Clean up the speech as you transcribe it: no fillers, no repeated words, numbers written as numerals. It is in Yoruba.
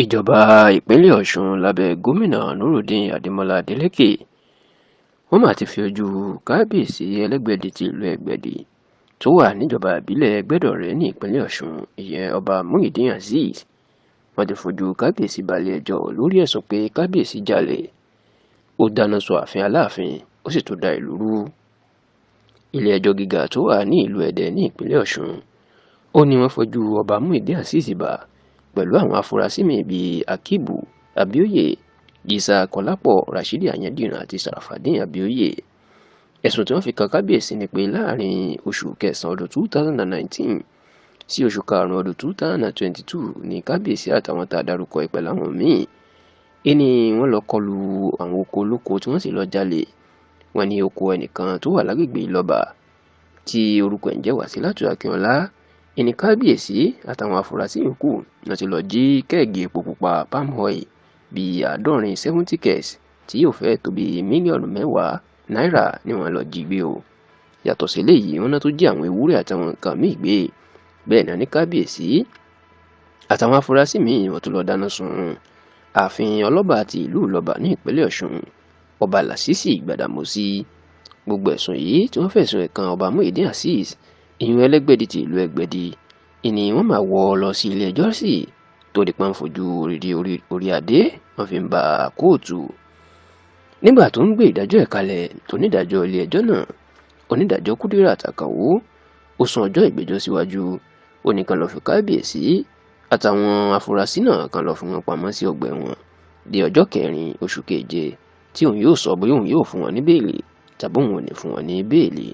Ìjọba ìpínlẹ̀ Ọ̀sùn lábẹ́ Gómìnà Nurudeen Adémọlá Adeleke, wọ́n mà ti fi ojú Kábíyèsí Ẹlẹ́gbẹ̀dì ti ìlú Ẹgbẹ̀dì tó wà níjọba ìbílẹ̀ Ẹgbẹ́dọ̀rẹ́ ní ìpínlẹ̀ Ọ̀ṣun, ìyẹn Ọba Muyideen Azeez. Wọ́n ti fojú Kábíyèsí balẹ̀-ẹjọ́ lórí ẹ̀sùn pé Kábíyèsí jalè, ó dáná sun ààfin Aláàfin, ó sì tún da ìlú rú. Ilé-ẹjọ́ gíga tó wà ní ìlú Ẹdẹ ní ìpínlẹ̀ Ọ̀ṣun, ó ní wọ́n fojú Ọba Muyideen Azeez bá pẹ̀lú àwọn afurasí míì bíi Akíbù Abíóyè, Yísà Kọlápọ̀, Rashidi Ayandiran àti Sharafadeen Abíóyè. Ẹ̀sùn tí wọ́n fi kan Kábíyèsí ni pé láàrin oṣù kẹsàn-án ọdún 2019 sí oṣù karùn-ún ọdún 2022 ní Kábíyèsí àtàwọn tá a dárúkọ pẹ̀lú àwọn míì ìní wọ́n lọ kọlu àwọn oko olóko tí wọ́n sì lọ jalè. Wọ́n ní oko ẹnìkan tó wà lágbègbè Ìlọ́ba tí orúkọ ẹ̀ ń jẹ́ Wàsílàtù Akínọlá ìní Kábíyèsí àtàwọn afurasí yòókù wọ́n ti lọ jí kẹ́ẹ̀gì epo pupa palm oil bíi 70, 70 kegs, tí yóò fẹ́ẹ̀ tó bíi mílíọ̀nù 10 náírà ni wọ́n lọ jí gbé o. Yàtọ̀ sí eléyìí, wọ́n náà tó jí àwọn ewúrẹ́ àtàwọn nǹkan míì gbé. Bẹ́ẹ̀ náà ní Kábíyèsí àtàwọn afurasí míì wọ́n tún lọ dáná sun ààfin Ọlọ́ba àti ìlú Ìlọ́ba ní ìpínlẹ̀ Ọ̀ṣun, Ọba Lásìsì Gbàdàmọ́sí. Gbogbo ẹ̀sùn yìí tí wọ́n fẹ̀sùn ẹ̀ kan Ọba Muyideen Azeez, ìyún Ẹlẹ́gbẹ̀dì ti ìlú Ẹgbẹ̀dì, ìní wọ́n máa wọ́ ọ lọ sí ilé ẹjọ́ sí tó di pọ́n fojú orí adé wọ́n fi ń ba kóòtù. Nígbà tó ń gbé ìdájọ́ ẹ̀ kalẹ̀, onídàájọ́ ilé ẹjọ́ náà, Onídàájọ́ Kudirat Àkànó, ó sún ọjọ́ ìgbẹ́jọ́ síwájú. Ó ní kán lọ́ọ́ fi Kábíyèsí àtàwọn afurasí náà kan lọ́ọ́ fi wọn pamọ́ sí ọgbà ẹ̀wọ̀n di ọjọ́ 4 oṣù keje, tí òun yóò sọ bóyá òun yóò fún wọn ní bẹ́ẹ̀lì tàbí òun ò ní fún wọn ní bẹ́ẹ̀lì.